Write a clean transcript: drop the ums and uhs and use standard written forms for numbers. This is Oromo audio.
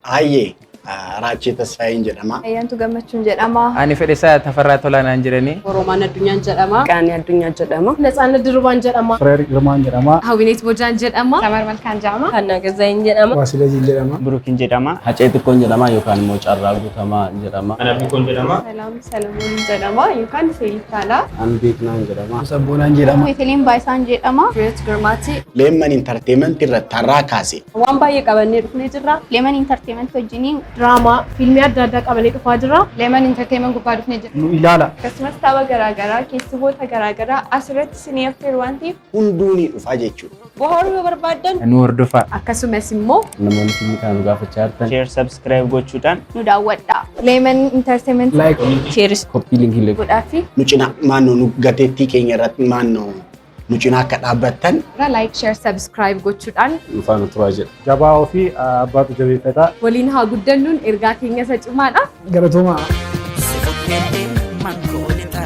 Hayyee, Raachee Tasfaayeen jedhama. Ayyaantu Gammachuun jedhama. Ani Fedhesaa Tafarraa Tolaanaan jedhanii. Oroomaan Addunyaan jedhama. Qaanii Addunyaa jedhama. Natsaannat Dirribaan jedhama. Fireer Girmaan jedhama. Hawwineet Bojaan jedhama. Samar Malkaan jedhama. Hannaa Gazaa'in jedhama. Waasilajiin jedhama. Burukin jedhama. Hacee Xiqqoon jedhama yookaan immoo Carraa Guutamaa jedhama. Anaaf jedhama. Salaam Salamuun jedhama yookaan Seelitaadha. An Beeknaan jedhama. Sabboonaan jedhama. Meeteliin Baayisaan jedhama. Fireet Girmaati. Leemman Entertainment irratti har'aa kaase. Waan baay'ee qabannee dhufnee jirra. Leeman Entertainment wajjiniin Diraamaa, fiilmii adda addaa qabannee dhufaa jirra. Leeman Entertainment gubbaa dhufnee jirra. Nu ilaala. Akkasumas tapha garaagaraa, keessumoota garaagaraa asirratti isinii affeeru waan ta'eef Hunduu ni dhufa jechuudha. Bohaaruu yoo barbaaddan Nu hordofaa. Akkasumas immoo Namoonni fiilmii kana nu gaafachaa jirtan. Share, subscribe gochuudhaan nu daawwadha. Leeman Entertainment Like. Sheeris Koppii linkii illee godhaa fi Nu cina maannoo nu gateettii keenya irratti maannoo nu cina akka dhaabbattan like, share, subscribe gochuudhaan nu faana turaa jedha. Jabaa ofii abbaatu jabeeffata. Waliin haa guddannuun ergaa keenya isa cimaadha. Galatoomaa. Si fudhee mankoolita.